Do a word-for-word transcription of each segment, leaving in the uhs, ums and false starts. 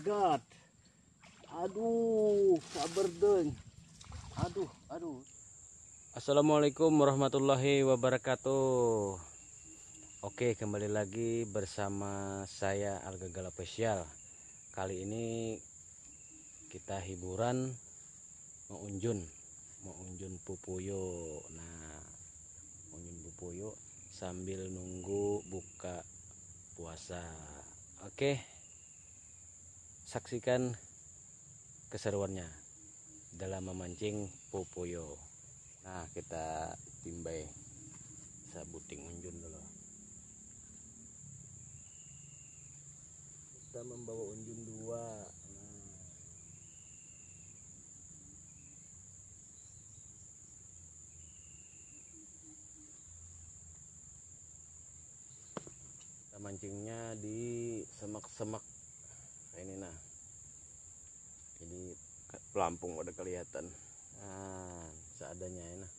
God. Aduh, sabar deng. Aduh, aduh. Assalamualaikum warahmatullahi wabarakatuh. Oke, kembali lagi bersama saya Al Gagal Official. Kali ini kita hiburan, meunjun, meunjun pupuyu. Nah, meunjun pupuyu sambil nunggu buka puasa. Oke, saksikan keseruannya dalam memancing pupuyu. Nah, kita timbai sabuting unjun dulu. Kita membawa unjun dua. Nah. Kita mancingnya di semak-semak kayak ini, nah. Jadi, pelampung pada kelihatan. Nah, seadanya ya, nah.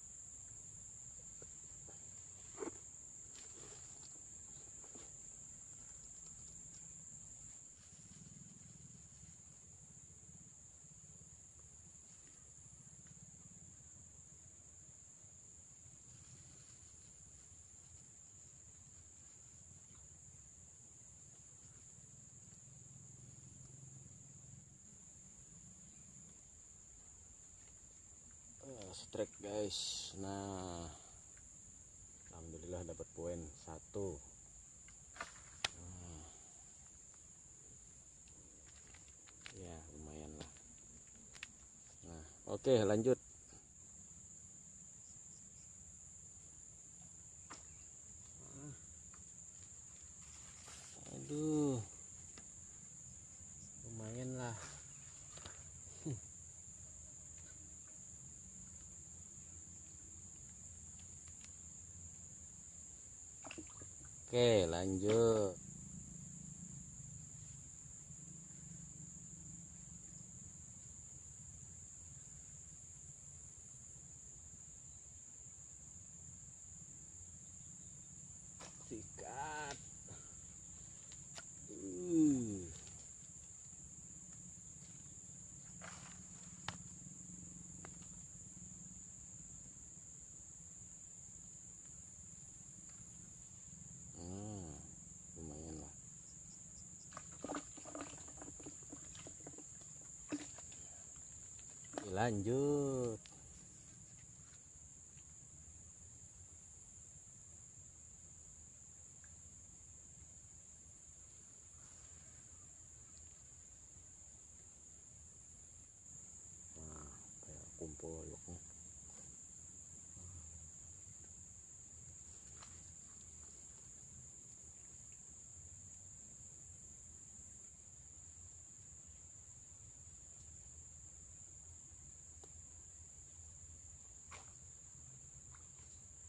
Eh, strike, guys. Nah, alhamdulillah dapat poin satu. Nah, ya, lumayan lah. Nah, oke, lanjut. Aduh, lumayan lah. Oke, lanjut. Sikat. Uh. Hmm, lumayan lah. Oke, lanjut. Nah, kayak kumpul loyoknya.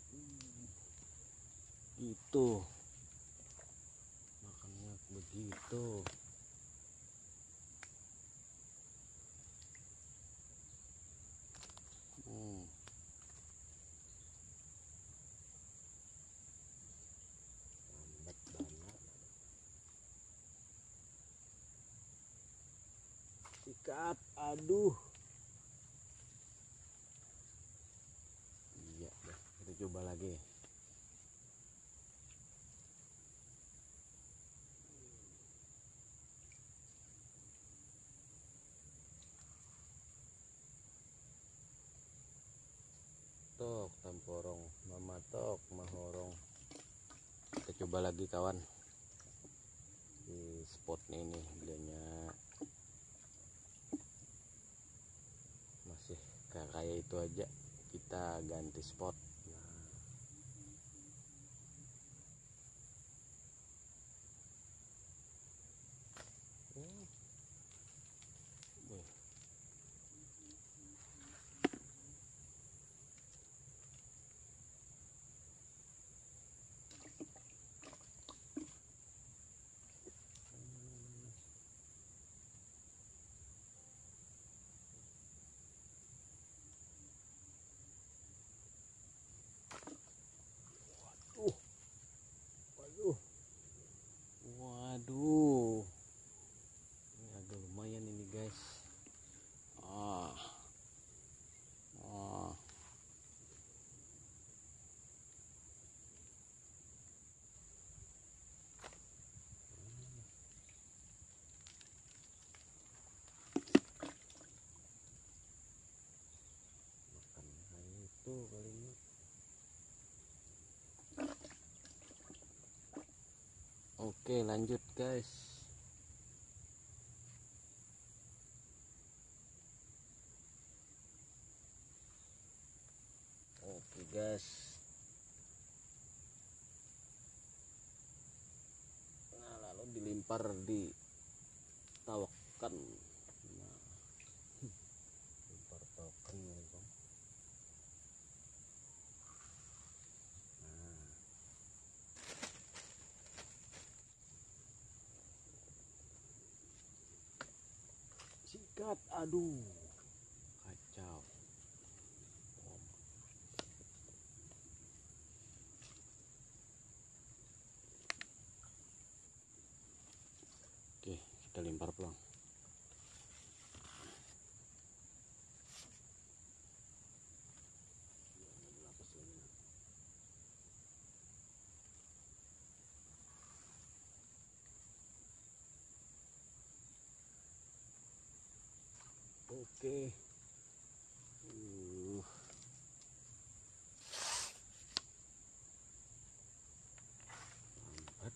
Hmm. Itu makannya begitu. Hmm. Lambat banget. Sikat, aduh. Iya deh, kita coba lagi. Tok, tamporong, mamatok, mahorong. Kita coba lagi, kawan. Di spot ini, bilanya masih kayak itu aja, kita ganti spot. Nah. Hmm. Wih. Oke, lanjut, guys. Oke, guys. Nah, lalu dilimpar di tawakan. Nah. Limpar tawakan, ya, Bang. Nah. Sikat, aduh, kacau. Oke, kita limpar pulang. Oke. Uh. Lambat.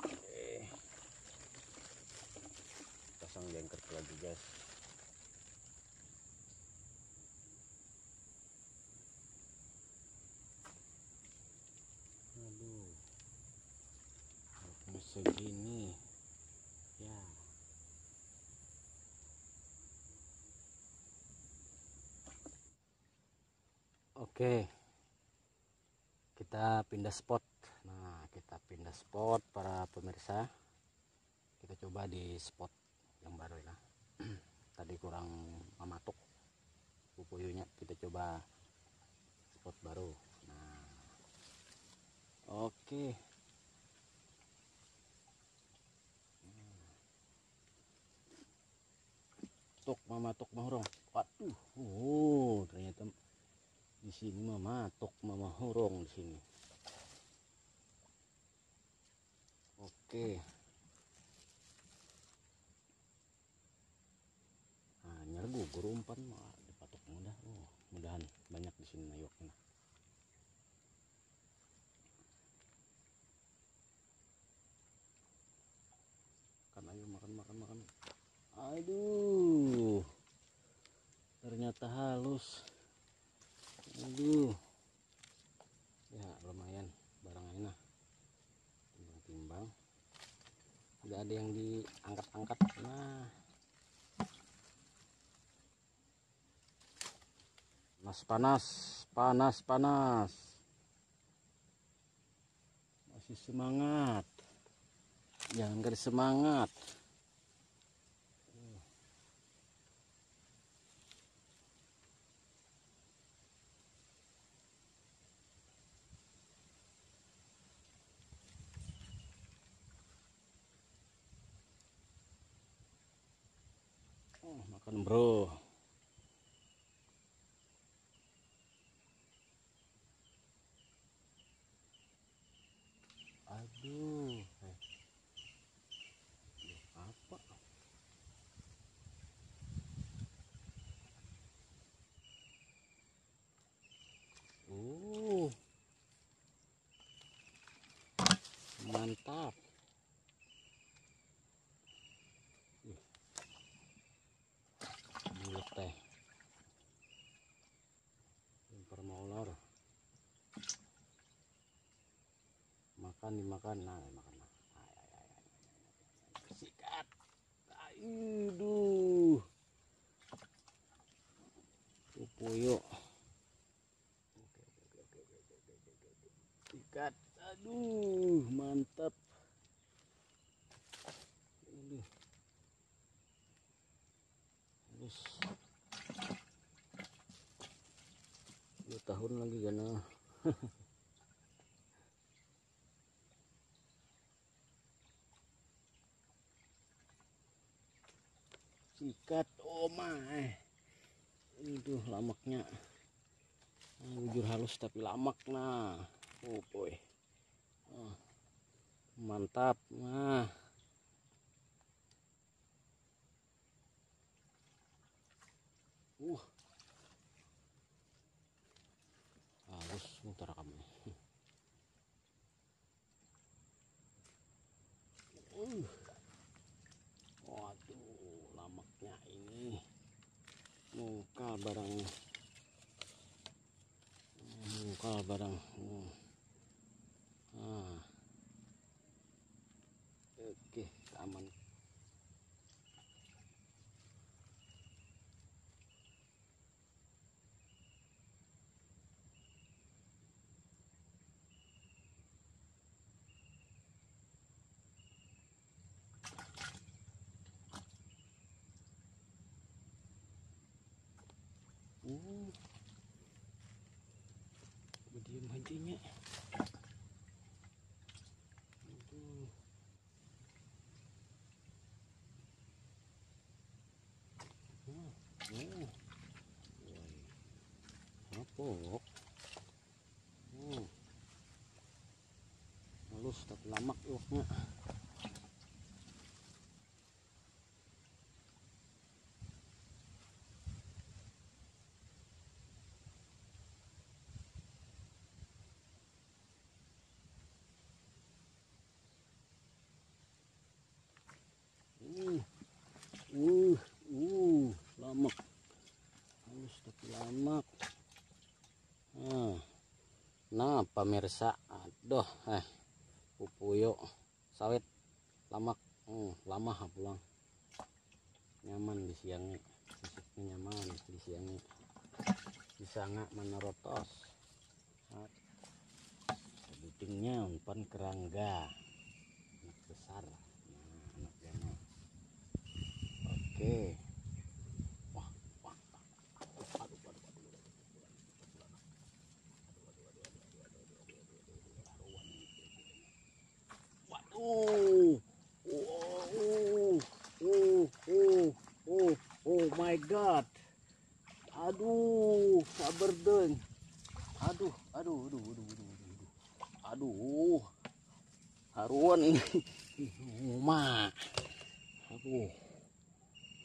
Oke. Pasang jangkrik lagi, guys. Aduh. Harusnya segini. Ya. Oke. Kita pindah spot. Nah, kita pindah spot, para pemirsa. Kita coba di spot yang baru ya. Tadi kurang mamatuk pupuyunya, kita coba spot baru. Nah. Oke. Tuk, mamatuk mahurung. Waduh. Oh, ternyata di sini mamatuk mamahurung di sini. Oke. Nah, nyar gugur umpan, wah, dipatuk mudah. Oh, mudahan banyak di sini nayuaknya. Makan, ayo, makan, makan, makan. Aduh. Ternyata halus. Aduh. Ya, lumayan barang ini nah. Timbang-timbang. Tidak ada yang diangkat-angkat. Nah. Panas, panas, panas, panas. Masih semangat. Jangan kada semangat. Oh, makan, bro. Aduh, eh. Apa? Uh. Mantap. Ih. Bulat teh. Impor molor. Makan, dimakan. Nah, makan, nah. Ay, ay, ay, ay. Sikat. Aduh. Pupuyu. Oke, oke, oke, oke, oke, oke, oke, oke. Sikat. Aduh, mantap. Aduh. Terus dua tahun lagi kena. Sikat, oh my. Itu lamaknya. Nah, bujur halus tapi lamak, nah. Oh boy. Oh, mantap. Nah. Uh. Halus mutar kami. Uh. Waduh, lamaknya ini. Mungkal barang. Mungkal barang. Hmm. Ah. Oke, aman. Oh. Berdiam aja nya. Aduh. Hmm. Oh. Woi. Apa? Hmm. Halus tapi lamak iwaknya. Uh, uh, uh, lamak. Halus tapi lamak. Nah, nah, pemirsa, aduh, eh, pupuyu sawit lamak, hmm, lamah pulang. Nyaman disiangi, fisiknya nyaman disiangi. Disanga menerotos. Kepitingnya umpan kerangga. Anak besar. Nah, anaknya. Oke. Wah, wah. Aduh, aduh, aduh, aduh. Waduh. Oh, oh, oh, oh, oh, oh my God. Aduh, sabar deng. Aduh, aduh, aduh, aduh, aduh, aduh, aduh. Aduh. Haruan ini. Uma. Aduh.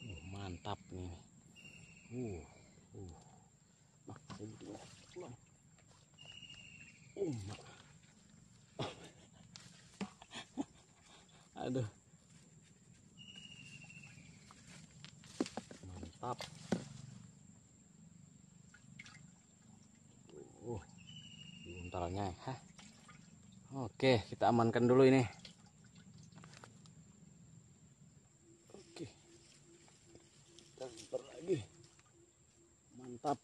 Uh, mantap nih. Uh, uh. Nah, saya bikin pulang. Uma. Aduh. Mantap. Uh, buntalnya. Hah. Oke, kita amankan dulu ini. Oke. Kita lempar lagi. Mantap.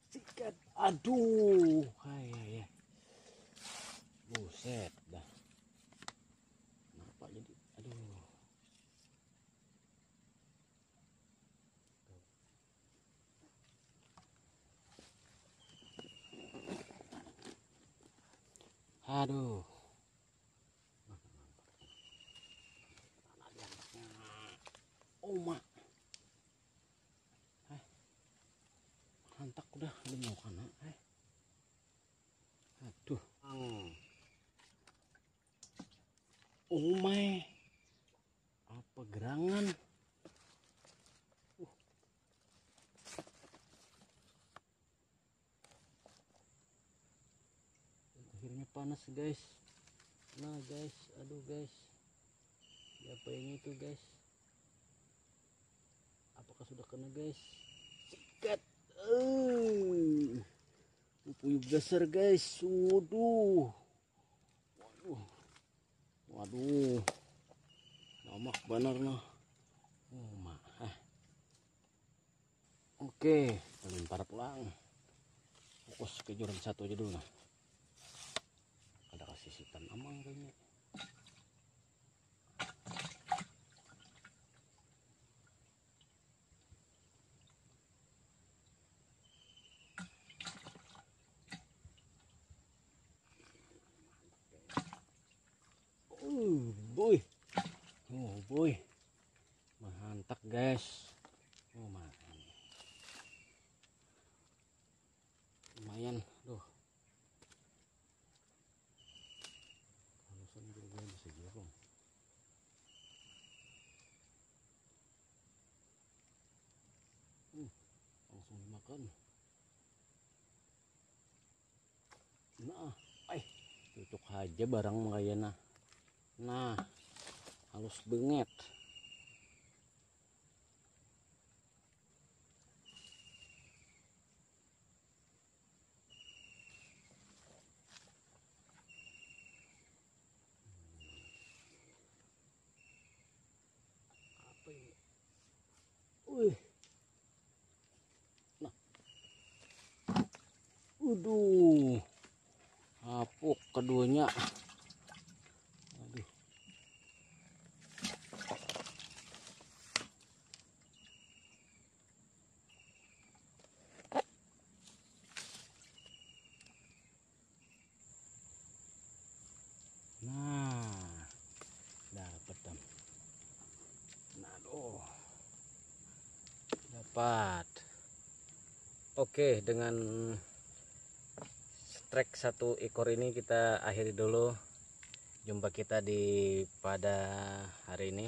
Sikat. Aduh. Hai, hai, hai. Buset dah. Kenapa jadi? Aduh. Aduh. Mana dia anaknya? Oh, mak. Hah? Hantak udah, ada mau kana, eh. Aduh. Ang. Oh my. Apa gerangan? Uh. Akhirnya panas, guys. Nah, guys, aduh, guys. Siapa yang itu, guys? Apakah sudah kena, guys? Sikat. Eh. Puyuh besar, guys. Waduh. Waduh. Waduh. Lamak banar, nah. Oh, mah. Eh. Oke, kita lempar pulang. Fokus ke joran satu aja dulu, nah. Ada kasih sitan amang kayaknya. Wih, mahantak guys. Oh, makan. Lumayan, duh. Halusan juga bisa juga. Hmm, langsung dimakan. Nah, eh, cocok aja barang kaya nah. Nah, halus banget. Apa ini? Wih. Nah. Uduh. Apuk keduanya. Aduh. Nah, dapat tam. Nah, aduh. Dapat. Oke, dengan strike satu ekor ini kita akhiri dulu jumpa kita di pada hari ini.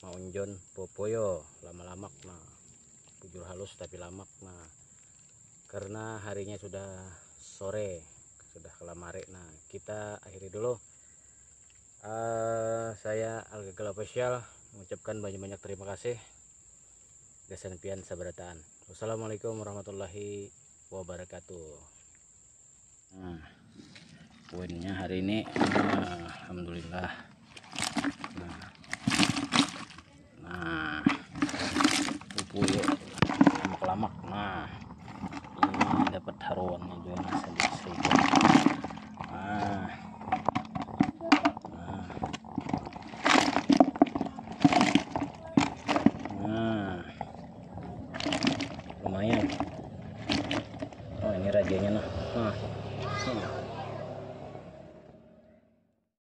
Maunjon popoyo, lama-lamak nah. Bujur halus tapi lamak nah. Karena harinya sudah sore, sudah kelamare. Nah, kita akhiri dulu. Eh, saya Al Gagal Official mengucapkan banyak-banyak terima kasih. Gasan pian sabarataan. Wassalamualaikum warahmatullahi wabarakatuh. Nah, poinnya hari ini, nah, alhamdulillah. Nah, nah, pupuyu lamak-lamak. Nah, ini dapat haruannya juga, nah, sedikit-sedikit. Nah. Nah. Nah. Lumayan. Oh, ini rajanya, nah. Nah.